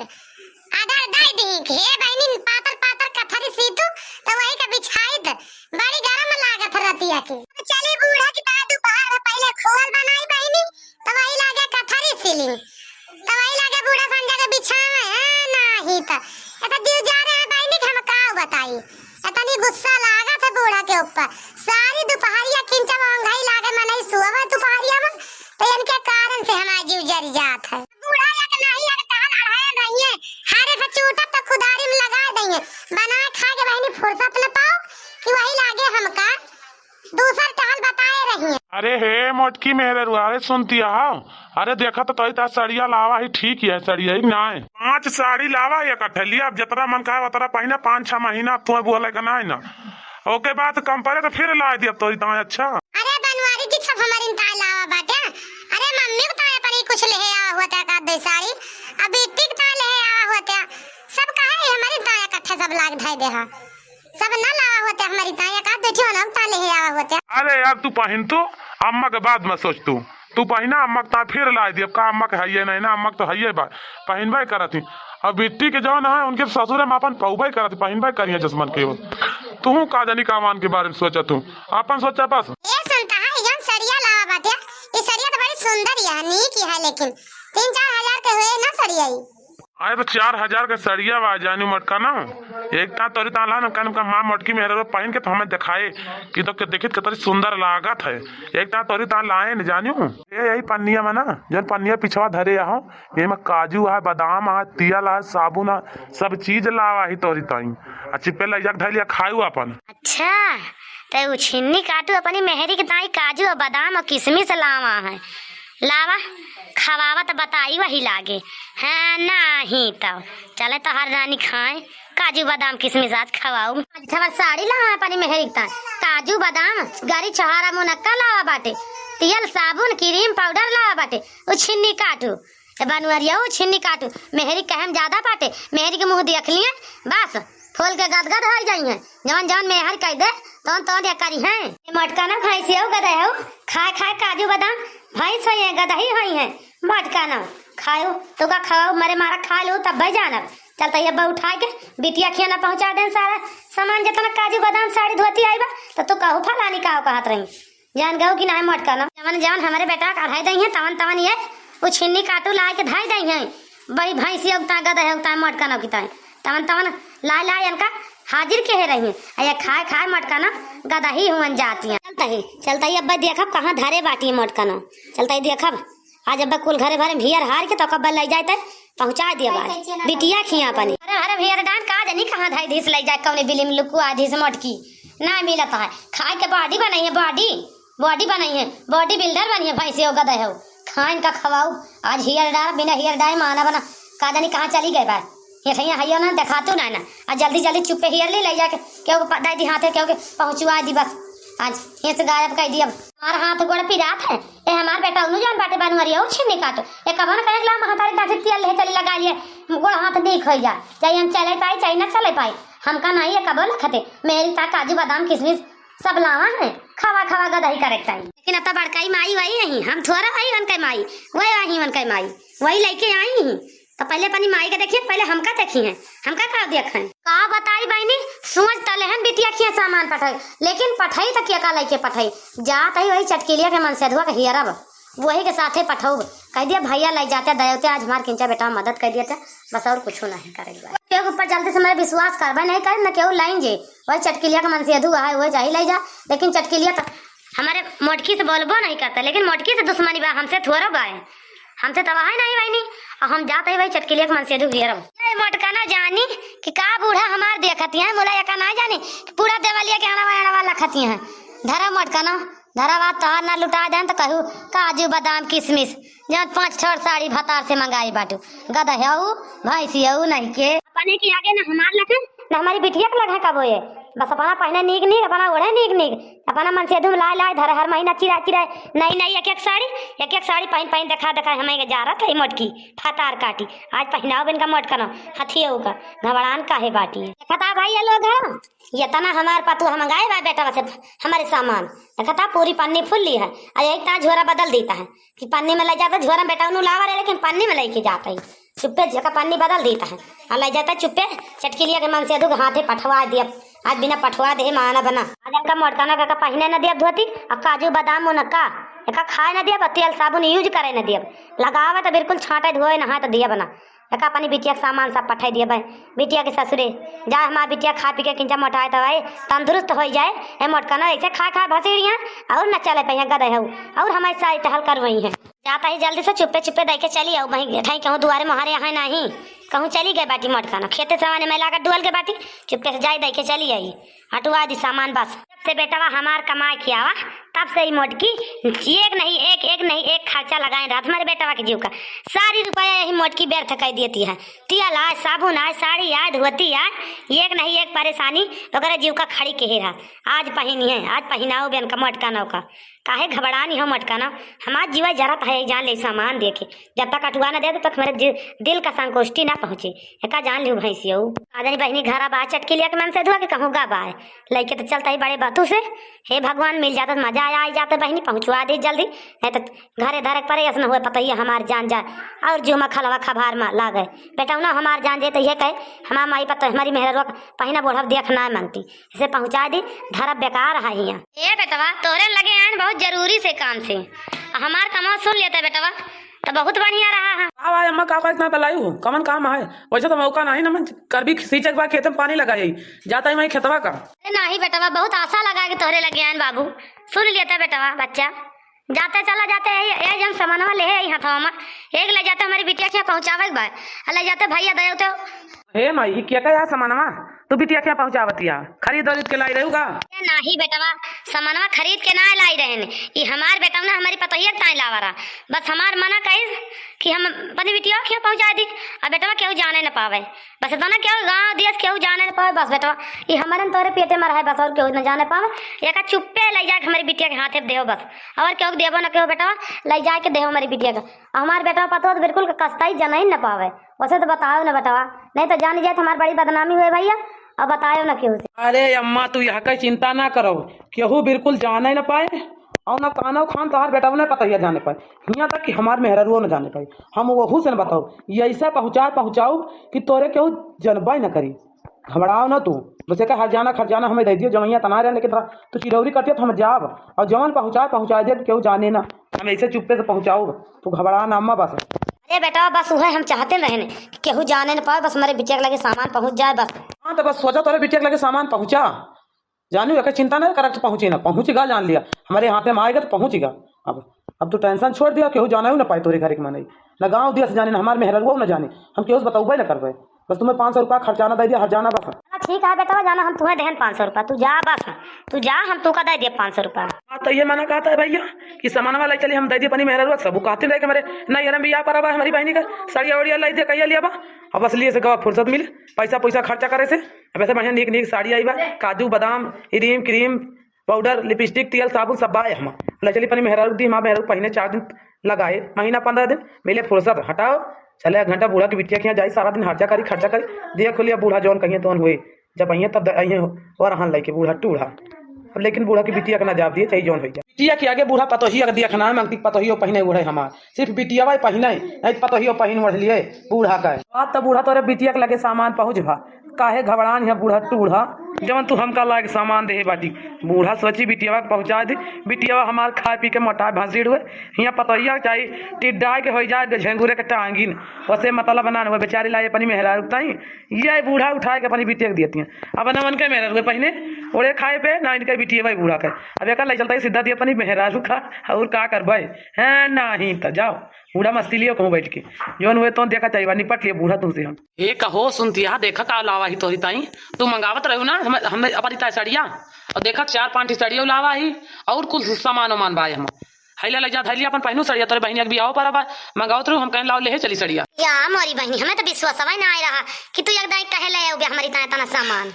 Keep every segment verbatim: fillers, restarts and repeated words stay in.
आर्डर दइ दी कि हे बहिनी, पातर पातर कथरी सीतू, त वही का बिछाइत, बड़ी गरम लागत रतिया के। चली बूढ़ा की तरह दोपहर में पहिले खोल बनाई बहिनी, त वही लागे कथरी सीली, त वही लागे बूढ़ा संझा के बिछावे, हाँ, नाही त। ए त दिउ जा रहे हैं बहिनी कि हम का बताई, इतनी गुस्सा लागत है बूढ़ा के ऊपर। सारी दोपहरिया किंचा में ओंघाई लागे, मनई सुअवे दोपहरिया में, त इनके कारण से हमार जीव जरि जात है। बूढ़ा एक नाही एक टहल अढ़ाए रहिए, हारे से चूटब त कुदारी में लगाए दइए। बनाए खाए के बहिनी फुर्सत न पाओ कि वही लागे हमका दूसर टहल बताए रहिए। अरे हे मोटकी मेहररुआ, अरे सुनती हो, अरे देखा तो तोई ता सड़िया लावा ही ठीक है, सड़िया ही नाय। पाँच साड़ी लावा एक अठे लिया, अब जतरा मन कहे उतरा पहिना, पाँच छह महीना अब तुम्हें बोले का नाय ना। ओके बाद कम पड़े तो फिर ला दिया तोरी ताए, अच्छा। अरे बनवारी जी, सब हमारी ताए लावा बाटे। अरे मम्मी को ताए अपनी कुछ ले आवा होता का दे साड़ी, अब बिट्टी के ताए ले आवा होता, सब कहे हमारी ताए इकट्ठा सब लाग धाई दे हा, सब ना लावा होता हमारी ताए का दे ठियो ना ताए ले आवा होता। अरे यार तू पहिन तू, अम्मा के बाद में सोच तू, तू पहिना अम्मा के ताए फिर ला दिया, अब का अम्मा के हइये नहीं ना, अम्मा के तो हइये बा, पहिनबे करत ही। अब बिट्टी के जौन है उनके ससुरे में अपन पौबे करत ही, पहिनबे करिए जसमन के हो। तू का जानी का मान के बारे में सोचा तू, अपन सोचा बस। ए संता है, जौन सड़िया लावा बाटे, ई सड़िया तो बड़ी सुंदर यह, नीक यह, लेकिन तीन चार हजार के हुए ना सड़िया ई। अरे तो चार हजार के सड़िया बा जानू मोटका ना, एक ता तोरी ता लान कन का माँ मोटकी मेहररुआ पहिन के तो हमें दिखाए कि तो के देखित कतरी सुंदर लागत है। एक ता तोरी ता लाए न जानू, ए यही पन्निया में ना, जौन पन्निया पिछवा धरे आहो, यही में काजू है, बादाम है, तियल है, साबुन है, सब चीज लावा ही तोरी ताई। आ चिप्पे ले जाके धइलिया खाऊ अपन। अच्छा, त उ छिन्नी काटू अपनी मेहरी के ताई काजू और बादाम और किशमिश लावा है। लावा, खवावा त बताई वही लागे। हाँ, नाही त चले तोहार रानी खाए काजू बादाम किशमिश आज खवाऊ। आज हमार साड़ी लावा अपनी मेहरी के ताई, काजू बादाम, गरी छोहारा मुनक्का लावा बाटे, तियल साबुन क्रीम पाउडर लावा बाटे। उ छिन्नी काटू, ए बनवरिया, उ छिन्नी काटू, मेहरी कहम ज्यादा बाटे, मेहरी के मुँह देख लिए, बस, फूल के गदगद होइ जाइहैं, जवन जवन मेहर कहि दे, तवन तवन या करिहैं। ए मोटका ना भैंसिया गदहे हो, खाए खाए काजू बादाम, भैंस होइहैं, गदही होइहैं, मोटका ना खायो, तो का खवाओ, मरे मारा खा लो, तब भाई जानब। चल तैया बा उठाए के, बिटिया खिया ना पहुँचा देन सारा सामान, जितना काजू बादाम साड़ी धोती आई बा, तो तू कहू फलानी का कहत रही। जान गऊ कि नाहीं मोटका ना, जवन जवन हमरे बेटा का अढ़ाई दइहैं, तवन तवन ये उ छिन्नी काटू लाए के धाई दइहैं। बही भैंसी उगता गदहे उगता मोटका ना उगता है, तवन तवन लाए लाए इनका हाजिर के है रही है। आ ये खाए खाए मोटका ना गदही हुअन जाती हैं। चलता ही, चलता ही अब देखब कहाँ धरे बाटी मोटका ना, चलता ही देखब। आज अब कुल घरे भरे में हियर हार के तो कब लइ जाए तै पहुँचा दिया बारी। बिटिया खिया अपनी। अरे, अरे, हियर डान का जानी कहाँ धाई धीस लइ जाए, कौने बिली में लुकुआ धीस मोटकी। ना मिलत है। खाए के बॉडी बनाई है, बॉडी। बॉडी बनाई है, बॉडी बिल्डर बनी है, भैंसी हो गदहे हो। खाइन का खवाऊ। आज हियर डार, बिना हियर डाए माना बना। का जानी कहाँ चली गए बा। ये सैया हइयो ना, देखातू ना ना। आ जल्दी जल्दी चुप्पे हियर ले, लइ जाके केहू के प-, दे दी हाथे, केहू के पहुँचवा दी बस। आज हिंस गायब कइ दिया। हमार हाथ गोड़ पिरात है। ए हमार बेटा उनु जान बाटे बनवरिया, उ छिन्नी काटो। ए कबो न कहे ला महतारी दादी तियल ले चली लगा लिए। गोड़ हाथ नीक होइ जा। चाहे हम चले पाई, चाहे न चले पाई। हमका नाहीं ए कबो लखते। मेहरी ता काजू बादाम किशमिश सब लावा है। खवा खवा गदही करे ताई। लेकिन अब तो बड़काई माई वही यही, हम थोड़ा वही उनके माई, वही वही उनके माई, वही लइके आई ही। तो पहले अपनी माई के देखिए, पहले हमका देखी हैं, हमका का देख हैं। का बताई बहिनी, सोच तले हन बिटिया खिया सामान पठाई, लेकिन पठाई तो क्या का लइके पठाई। जात ही वही चटकिलिया के मनसेधुआ के हियरब, वही के साथे पठौब। कहि दिया भैया लइ जाते दयोते, आज हमार किंचा बेटा मदद कइ दिया थे, बस और कुछ नहीं करे के बा। केहू के ऊपर जल्दी से हमारे विश्वास करबे नहीं करे, न केहू लाइन जे, वही चटकिलिया के मनसेधु है, वही जाही लइ जा, लेकिन चटकिलिया तो हमारे मोटकी से बोलबो नहीं करता, लेकिन मोटकी से दुश्मनी बा, हमसे थोड़ा बा है। हमसे तबाह नहीं बहिनी, और हम जात ही भाई चटकिलिया के मनसेधु घेरब। ये मोटका ना जानी कि का बूढ़ा हमार देखती है, मोला एका ना जानी कि पूरा देवलिया के अड़वा अड़वा लखती हैं। धरा मोटका ना, धरा बात तोहार ना लुटा देन तो कहू काजू बादाम किशमिश, जौन पाँच छह साड़ी भतार से मंगाई बाटू, गदहेऊ, भैंसियऊ नहीं के। अपने के आगे ना हमार लखन, ना हमारी बिटिया के लखन कबो ये। बस अपना पहने नीक नीक, अपना ओढ़े नीक नीक, अपना मनसेधु में लाए लाए धरे, हर महीना चिरा चिरा नई नई एक एक साड़ी, एक एक साड़ी पहन पहन देखा देखा हमें के जा रहा था मोटकी फतार काटी। आज पहनाओ बिन का मोटका ना हथिये का घबरान काहे बाटी। देखा था भाई ये लोग है, ये तना हमार पतु हम गाए बा बेटा बस हमारे सामान। देखा था पूरी पन्नी फुल्ली है, और एक ता झोरा बदल देता है कि पन्नी में ले जाता, झोरा में बेटा उन्हों लावा रहे, लेकिन पन्नी में लेके जाता है। चुप्पे जेका पन्नी बदल देता है। आ लै जाता चुप्पे, चटकिलिया के मनसेधू के हाथे पठवा दिया। आज बिना पठवा देहे माना बना। आज इनका मोटकना का, का पहिने न दिया धोती, आ काजू बादाम मुनक्का, एका खाए न दिया, तेल साबुन use करे न दिया। लगावे तो बिल्कुल छांटे धोए नहाए तो दिया बना। एका अपनी बिटिया के सामान सब पठाई दिया भाई। बिटिया के ससुरे, जा हमार बिटिया खा पी के किंचा मोटाए तो भाई तंदुरुस्त हो जाए। ए मोटकना ऐसे खाए खाए भसीड़ी हैं और न चले पहिया गदे हऊ और हमारी सारी टहल करवाई है। जाता ही जल्दी से चुप्पे चुप्पे दे के चली आऊ, वहीं ढाई कहूँ दुआरे मोहरे यहाँ नहीं, कहूँ चली गए बाटी मोटकना, खेते सवाने में लागत डुअल के बाटी, चुप्पे से जाई दे के चली आई, हटवा दी सामान बस। जब से बेटवा हमार कमाए खियावा, तब से ही मोटकी एक नहीं एक, एक नहीं एक खर्चा लगाए रहत हमारे बेटवा के जीव का। सारी रुपया यही मोटकी व्यर्थ कर देती है। तेल आए, साबुन आए, साड़ी आए, धोती आए, एक नहीं एक परेशानी ओकरे जीव का खड़ी के रहा। आज पहिनी है, आज पहिनाओ बेन का मोटकनौ का। काहे घबरानी हो मोटकनौ? हमार जीवा जरत है, जान ले सामान देखे। जब तक अटुआ न दे, तब तक हमारे जी-, दिल का संतुष्टि ना पहुँचे। एका जान लिहू भैंसियऊ। आ जानी बहिनी घरा बा, चटकिलिया के मनसेधुआ के कहूँ गा बा। लइके तो चलता ही बड़े बातू से। हे भगवान, मिल जाता तो मजा आया, आई जाते बहिनी, पहुँचवा दे जल्दी। नहीं तो घरे धरे के परे, ऐसा न हुए पतोहिया हमार जान जाए और जुमा खलवा खभार में लागे। बेटौना हमार जान जाए तो ये कहे, हमार माई पतोह, हमारी मेहररुआ पहिना बोढ़ब देख ना मनती। इसे पहुँचा दी, धरब बेकार है हियाँ। ए बेटवा, तोहरे लगे आयन बहुत जरूरी से काम से। हमार कमवा सुन लेते बेटवा, तो बहुत बढ़िया रहा है। का भाई अम्मा, का का इतना बलाई हो? कमन काम है? वैसे तो मौका नहीं ना, मन कर भी सींचे के बाद खेते में पानी लगाई। जाता ही मैं खेतवा का। अरे नाही बेटवा, बहुत आशा लगा के तोहरे लगे आयन बाबू। सुन लेते बेटवा, बच्चा। जाते चला जाते है, ए जन सामानवा ले है हथवा में। एक ले जाते हमारी बिटिया के यहाँ पहुँचावे के बा। आ ले जाते भैया दयो तो। हे माई, ई क्या का यार सामानवा? तू बिटिया के यहाँ पहुँचावतिया? खरीद वरीद के लाई रहू का? ए नाही बेटवा, सामानवा खरीद के ना लाई रहन। ई हमार बेटवा ना हमारी पतोहिया के ताई लावा रहा। बस हमार मना कहिस कि हम अपनी बिटिया के यहाँ पहुँचा दी। अब बेटवा केहू जाने न पावे। बस इतना केहू गाँव देश केहू जाने न पावे। बस बेटवा, ई हमारे न तोरे पेटे में रहे बस, और केहू न जाने पावे। एका चुप्पे ले जाके हमारी बिटिया के हाथे देहो बस, और केहू देबो न केहू बेटवा, ले जाके देहो हमारी बिटिया का। हमार बेटवा पतोह तो बिल्कुल कस्ता ही जनाई न पावे। वैसे तो बताओ न बेटवा, नहीं तो जानी जाए तो हमार बड़ी बदनामी हुए भैया। अब बताओ न केहू से। अरे अम्मा, तू यह का चिंता ना करो, केहू बिल्कुल जाने न पाए और न कानो खान तोहार बेटवा न पतोहिया जाने पाए, हियाँ तक कि हमार मेहररुओ न जाने पाए। हम वहू से न बताओ, ये ऐसा पहुँचाए पहुँचाओ कि तोरे केहू जनबे न करी। घबराओ ना तू, बस एका हरजाना खरजाना हमें दे दियो, जवैया तना रहे, लेकिन तोरा, तू चिरौरी करतिया तो हम जाब, और जवन पहुँचाए पहुँचा दियो, केहू जाने ना, हम ऐसे चुप्पे से पहुँचाओ, तू घबरा ना अम्मा बस। अरे बेटा, बस उहे हम चाहते रहेन कि केहू जाने न पावे, बस हमारे बिटिया के लगे सामान पहुँच जाए बस। हाँ, तो बस सोचा तोरे बिटिया के लगे सामान पहुँचा, जानू, एकर चिंता ना करत, पहुँची ना, पहुँची गा, जान लिया, हमारे हाथे में आएगा तो पहुँची गा। अब, अब तू tension छोड़ दिया, केहू जाने ना पाए तोरे घर के मनई, ना गाँव दिया से जाने, ना हमार मेहररुआ ना जाने, हम केहू से बतौबे ना करबे। बस तुम्हें पाँच सौ रुपया खर्चाना दे दिया, हरजाना बस। हाँ, ठीक है बेटा, जाना हम तुम्हें देहन पाँच सौ रुपया, तू जा बस, तू जा, हम तू का दे दिया पाँच सौ रुपया। हाँ, तो ये मना कहता है भैया कि सामानवा लाई चली, हम दे दिए अपनी मेहररुआ, सब कहते रहे कि हमारे ना ये रंबिया पर अब हमारी बहनी का साड़िया वाड़िया लाई दे, कहिया लिया बा, अब बस लिए से गवा फुर्सत मिले, पैसा पैसा खर्चा करे से। अब ऐसे बढ़िया नीक नीक साड़ी आई बा, काजू बादाम, क्रीम क्रीम, पाउडर, लिपस्टिक, तेल, साबुन सब बा हम। ले चली अपनी मेहरारू दी, हमार मेहरारू पहिने चार दिन लगाए, महीना पन्द्रह दिन, मिले फुर्सत, हटाओ। चले एक घंटा बूढ़ा की बिटिया के यहाँ जाई, सारा दिन हर्जा करी, खर्चा करी, दिया खुलिया बूढ़ा जौन कहिए तौन हुए, जब अइहें तब अइहें वरहन लइके बूढ़ा टूढ़ा। अब लेकिन बूढ़ा की बिटिया के ना जाब दिए, चाहे जौन हो जाए। बिटिया के आगे बूढ़ा पतोहिया के देखना है, मंगती पतोहियो पहिने ओढ़े हमार। सिर्फ बिटियावा ही पहिने, नहीं तो पतोहियो पहिन ओढ़ लिए बूढ़ा का। बात तो बूढ़ा तोरे बिटिया के लगे सामान पहुँच भा, काहे घबरान है बूढ़ा टूढ़ा, जवन तू हमका लायक सामान देहे बाटी। बूढ़ा सोची बिटियावा के पहुँचा दी, बिटियावा हमार खाए पी के मोटाए भसीड़ हुए, हियाँ पतोहिया चाही टिड्डा के हो जाए झेंगुरे के टांगिन, वसे मतलब बनान हुए बेचारी लाई अपनी मेहरारू ताई, ये बूढ़ा उठाए के अपनी बिटिया के दियती हैं। अब ना उनके मेहरारू के पहिने ओढ़े खाए पे, ना इनके बिटियावा बूढ़ा के। अब एका ले चलता ही सीधा दिया अपनी मेहरारू का, और का करबे? हैं, नाही तो जाओ, बूढ़ा मस्ती लियो कहूँ बैठ के, जौन हुए तो देखा चाहिए, निपट लिए बूढ़ा तुमसे हम। ए कहो सुनतिया, देखा का लावा ही तोरी ताई, तू मंगावत रहू ना, हम, हम अपनी ताई सड़िया, और देखा चार पांच ठे सड़िया लावा ही, और कुल सामान उमान बाय हम। हैला ले जा, धैली अपन पहनू सड़िया, तोरे बहिनिया के बियाह पर बा, मंगावत रहू, हम कहन लाओ लेहे चली सड़िया। या मोरी बहिनी, हमें तो विश्वासवा ही ना आए रहा कि तू एक दाई कहे ले आउबे हमारी ताई तना सामान।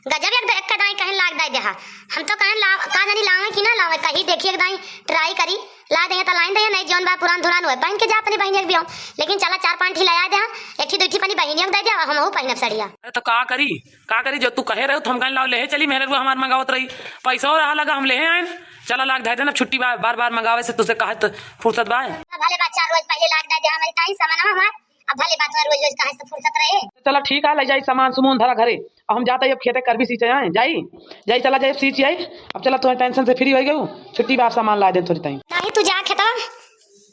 गजब एक, एक दाई कहे लाग दाई देहा। हम तो कहन ला, का जानी लावे कि ना लावे, कहीं देखी एक दाई try करी, ला दे तो लाइन दे, नहीं जौन बा पुरान धुरान हुए, पहन के जा अपनी बहिनिया के बियाह। लेकिन चला चार पांच ठी ले आ देहा, एक ठी दुई ठी अपनी बहिनिया के दे दे, हम हूँ पहनब सड़िया। अरे तो का करी, का करी, जो तू कहे रहे तो हम कहन लाओ लेहे चली, मेहररुआ हमार मंगावत रही, पैसा रहा लगा हम लेहे आए, चला लाग धै देना, छुट्टी बा, बार बार मंगावे से तुझसे कहा तो फुर्सत बा। भले बा, चार रोज पहले लाग दे दे हमारी ताई सामान हमार, अब भले बात में रोज रोज कहाँ से फुर्सत रहे। चला ठीक है, ले जाई सामान सुमोन धरा घरे। अब हम जाता ही अब खेते करबी सींचे आए, जाई, जाई, चला जाई सींच आई। अब चला, तुम्हें टेंशन से फ्री हो गई, छुट्टी बा, सामान ला दे थोड़ी ताई। नहीं, तू जा खेतवा,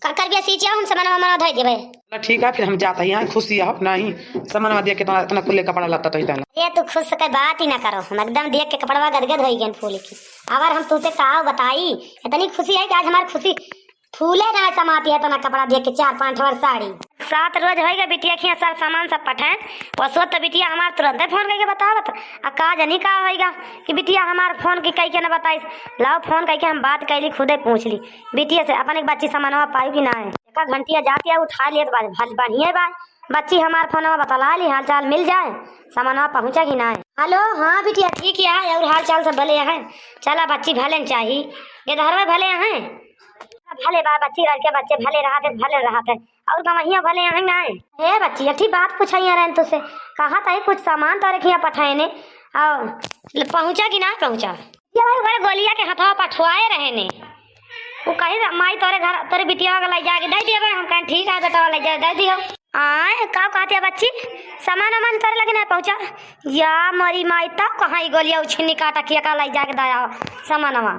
क-, करबिया सींच आओ, हम सामान वामान धोई देबे। चला ठीक है, फिर हम जाता ही, यहाँ खुशी है अपना ही सामान दे के इतना, इतना कुल्ले कपड़ा लत्ता तो ही ताला। ये तू खुश के बात ही ना करो, हम एकदम देख के कपड़वा गदगद हो गए फूल की। अगर हम तुझसे का बताई, इतनी खुशी है कि आज हमारी खुशी फूले ना समाती है, इतना कपड़ा देख के, चार पाँच ठवर साड़ी। सात रोज होइगा बिटिया खिया सब सामान सब पठाए, वो सोच तो बिटिया हमार तुरंते फोन करके बतावत, आ का जनी का होइगा कि बिटिया हमार फोन की कई के न बताइस। लाओ फोन करके हम बात कैली, खुदे पूछ ली बिटिया से, अपन एक बच्ची सामानवा पाई कि ना है। एक घंटिया जाती है, उठा लेत बा, भल बढ़िया बा, बच्ची हमार फोनवा बतला ली, हाल चाल मिल जाए, सामानवा पहुँचा कि ना है। हेलो, हाँ बिटिया ठीक है, और हाल चाल सब भले है। चला बच्ची भले न चाही, ये धरवे भले हैं। भले बा बच्ची, लड़के बच्चे भले रहत है, भले रहत है, और गवहिया भले हैं ना। हे बच्ची, एक ठी बात पूछाइया रहन तुझसे, कहा ताई कुछ सामान तोरे खिया पठाए ने, और पहुँचा कि ना पहुँचा? ये भाई, ओकरे गोलिया के हथवा पठवाए रहे ने, वो कही, "माई तोरे घर, तोरे बिटिया के ले जाके दे दिए।" हम कहें, "ठीक है बेटा, ले जा, दे दियो।" आए, का कहती है बच्ची, सामान वामान तोरे लगे ना पहुँचा? या मोरी माई, तब कहाँ ई गोलिया उछिन्नी काटा किया का ले जाके दया सामानवा।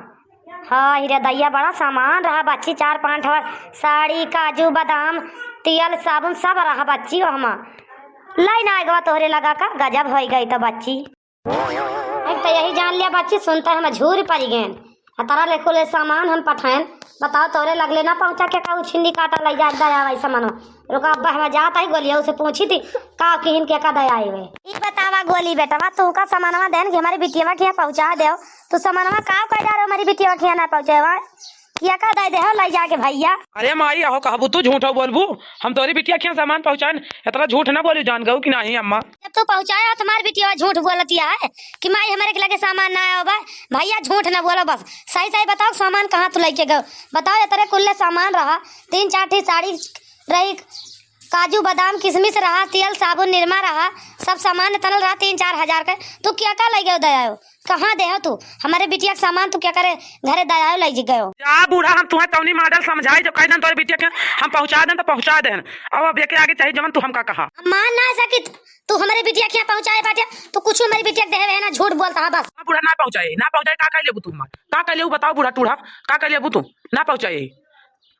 हाँ, हीरे दैया, बड़ा सामान रहा बच्ची, चार पाँच ठवर साड़ी, काजू, बादाम, तेल, साबुन, सब रहा बच्ची। ओहमा लाई ना आएगवा तोहरे लगा का, गजब होई गई तो बच्ची। अब तो यही जान लिया बच्ची, सुनता है हम झूर पड़ी गए। आ तारा ले कुल सामान हम पठाएन, बताओ तोरे लगले ना पहुँचा के का उछिन्नी काटा ले जा दया भाई सामानवा। रुका, अब्बा हम जात है गोलिया, उसे पूछी थी का किहिन के का दया आई हुए। ई बतावा गोली बेटवा, तू का सामानवा देन कि हमारी बिटिया के यहाँ पहुँचा दे, तू सामानवा का कर जा रहे हो, हमारी बिटिया के यहाँ ना पहुँचे हुआ? किया का दे दे हो ले जाके भैया? अरे माई, अहो कहबू तू झूठ हो बोलबू, हम तोरी बिटिया के यहाँ सामान पहुँचाएन, इतना झूठ ना बोलू, जान गऊ कि नहीं अम्मा? जब तू पहुँचाया हो तुम्हारी बिटिया झूठ बोलती है कि माई हमारे के लगे सामान ना आया हो बा। भैया झूठ ना बोलो, बस सही सही बताओ सामान कहाँ तू लेके गयो, बताओ। इतने कुल्ले सामान रहा, तीन चार ठी साड़ी रही, काजू बादाम किशमिश रहा, तेल साबुन निरमा रहा, सब सामान तनल रहा तीन चार हजार के। तू क्या का लइ गयो दयायो? कहाँ देहो तू? हमारे बिटिया के सामान तू क्या करे घरे दयायो लइ गयो? जा बूढ़ा, हम तुहे तौनी मॉडल समझाई, जो कह देन तोरे बिटिया के हम पहुँचा देन तो पहुँचा देन। अब, अब एके आगे चाहे जवन तू हमका कहा। हम मान ना सकित, तू हमारे बिटिया के यहाँ पहुँचाए बाटे, तू कुछ हमारे बिटिया के देहे ना, झूठ बोलता है बस। हाँ बूढ़ा, ना पहुँचाए, ना पहुँचाए, का कह लेबू तू हमार? का कह लेबू बताओ बूढ़ा टूढ़ा, का कह लेबू तू? ना पहुँचाए।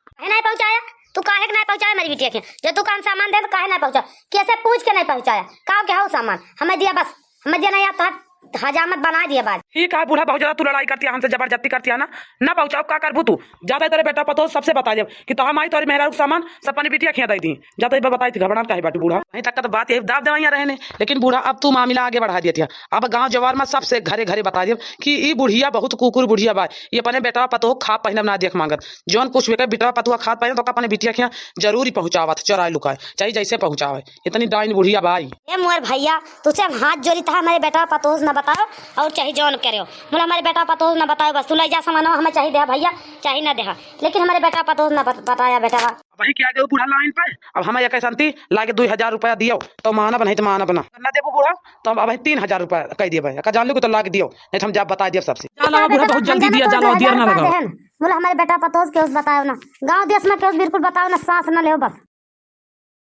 काहे नहीं पहुँचाया? तू काहे के नहीं पहुँचाया मेरी बिटिया के? जो तू काम सामान दे तो काहे नहीं पहुँचाया? कैसे पूछ के नहीं पहुँचाया? का के हो सामान? हमें दिया बस, हमें दिया नहीं आता, हजामत बना दिया बाज। ठीक है बूढ़ा, बहुत ज्यादा तू लड़ाई करती है हमसे, जबरदस्ती करती है ना, ना पहुँचाओ, का करबू तू? जाता ही तोरे बेटा पतोह सबसे बता देब कि तोहार माई तोरी मेहरारू के सामान सब अपनी बिटिया खिया दे दी। जाता ही बताई थी घबरात काहे बाटू बूढ़ा? वहीं तक का तो बात यही दाब देवाइया रहे ने, लेकिन बूढ़ा अब तू मामला आगे बढ़ा दिया था। अब गाँव जवार में सबसे घरे घरे बता देब कि ई बुढ़िया बहुत कुकुर बुढ़िया बा, ये अपने बेटा पतोह खा पहनब ना देख मांगत। जौन कुछ बेटा बेटा पतोह खात पाए तो अपने बिटिया खिया जरूर ही पहुँचावत, चोराए लुकाए, चाहे जैसे पहुँचावे। इतनी डाइन बुढ़िया बा ई। ए मोर भैया, तुझसे हम हाथ जोड़ी था, हमारे बेटा पतोह से न बताओ और चाहे जौन करे हो, बोला हमारे बेटा पतोह से न बताओ, बस तू ले जा सामानवा, हमें चाहे दे भैया, चाहे न दे, लेकिन हमारे बेटा पतोह से न बत-, बताया बेटा। अब वहीं क्या गए बूढ़ा लाइन पे, अब हमें एक शांति लाके दो हजार रुपया दियो तो मानब, नहीं तो मानब ना। ना देबू बूढ़ा तो हम अब तीन हजार रुपया कह दिए भाई, का जान लो कि तो लाके दियो, नहीं तो हम जा बता दियो सबसे। जा लावा बूढ़ा, बहुत जल्दी दिया, जा लावा, दियर ना लगाओ। बोला हमारे बेटा पतोह के उस बताओ ना, गाँव देश में के उस बिल्कुल बताओ ना, सांस ना लेओ बस।